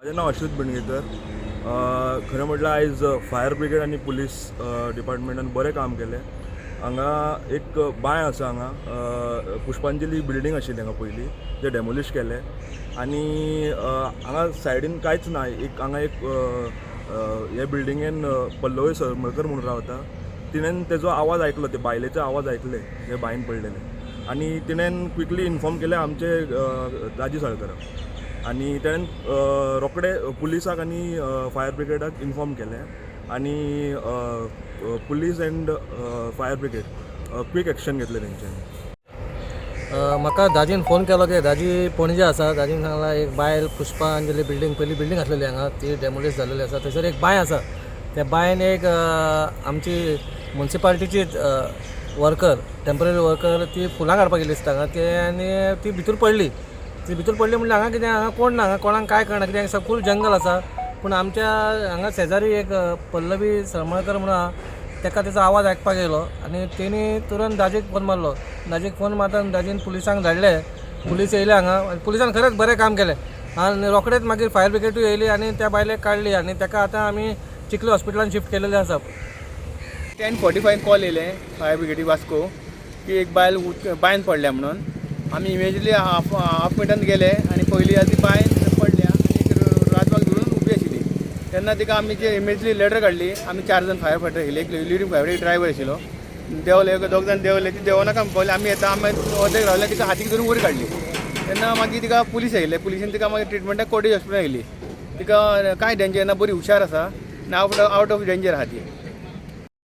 म्हाजें नांव अच्युत बिणगेकर. खरें म्हटल्यार आयज फायर ब्रिगेड आनी पुलीस डिपार्टमेंटान बरें काम केलें. हांगा एक बांय आसा. हांगा पुष्पांजली बिल्डींग आशिल्ली हांगा पयलीं, तें डेमोलिश केलें आनी हांगा सायडीन कांयच ना. एक हांगा एक हे बिल्डिंगेन पल्लवी सरमळकर म्हणून रावता. तिणेन तेजो आवाज आयकलो, ते बायलेचो आवाज आयकले हे बांयन पडलेले आनी तिणेन क्विकली इन्फॉर्म केलें आमचे दाजी साळकराक आनी तेणेन रोखडे पुलिसाक आनी फायर ब्रिगेडाक इन्फॉर्म केलें आनी police and fire brigade quick action घेतलें तेंच्यांनी. म्हाका दाजीन फोन केलो की दाजी पणजे आसा. दाजीन सांगला, एक बायल पुष्पांजली बिल्डींग, पयली बिल्डींग आसलेली हांगा, ती डेमोलिश जाल्लेली आसा. थंयसर एक बांय आसा. त्या बांयन एक आमची मुन्सिपाल्टीची वर्कर, टेंपररी वर्कर, ती फुलां काडपाक गेली दिसता हांगा ते आनी ती भितर पडली. ती भितर पडली म्हणल्यार हांगा कितें, हांगा कोण ना, हांगा कोणाक कांय कळना कित्याक फूल जंगल आसा. पूण आमच्या हांगा शेजारी एक पल्लवी सरमळकर म्हणून आहा, ताका तेचो आवाज आयकपाक येयलो आनी तेणी तुरंत दाजीक फोन मारलो. दाजीक फोन मारता दाजीन पुलिसांक धाडले. पुलीस येयले हांगा आनी पुलिसान खरेंच बरें काम केलें आनी रोखडेच मागीर फायर ब्रिगेडूय येयली आनी त्या बायलेक काडली आनी ताका आतां आमी चिखली हॉस्पिटलान शिफ्ट केलेलें आसा. 10:45 कॉल येयले फायर ब्रिगेडी वास्को की एक बायल बांयन पडल्या म्हणून. आमी इमिजिएटली हाफ हाफ मिनटान गेले आनी पयली जाल्यार ती बांयन पडल्या आनी एक राजवाक धरून उबी आशिल्ली. तेन्ना तिका आमी जे इमिजिएटली लॅडर काडली. आमी चार जाण फायर फायटर आशिल्ले, एक लिडींग फायर, एक ड्रायवर आशिल्लो. देंवले, दोग जाण देंवले. ती देंवनाका पळयलें, आमी येता. आमी अर्देक रावले, तिका हातीक धरून वयर काडली. तेन्ना मागीर तिका पुलीस आयिल्ले. पुलिसीन तिका मागीर ट्रिटमेंटाक कॉटेज हॉस्पिटलान येयली. तिका कांय डेंजर ना, बरी हुशार आसा आनी आउट आउट ऑफ डेंजर आहा ती.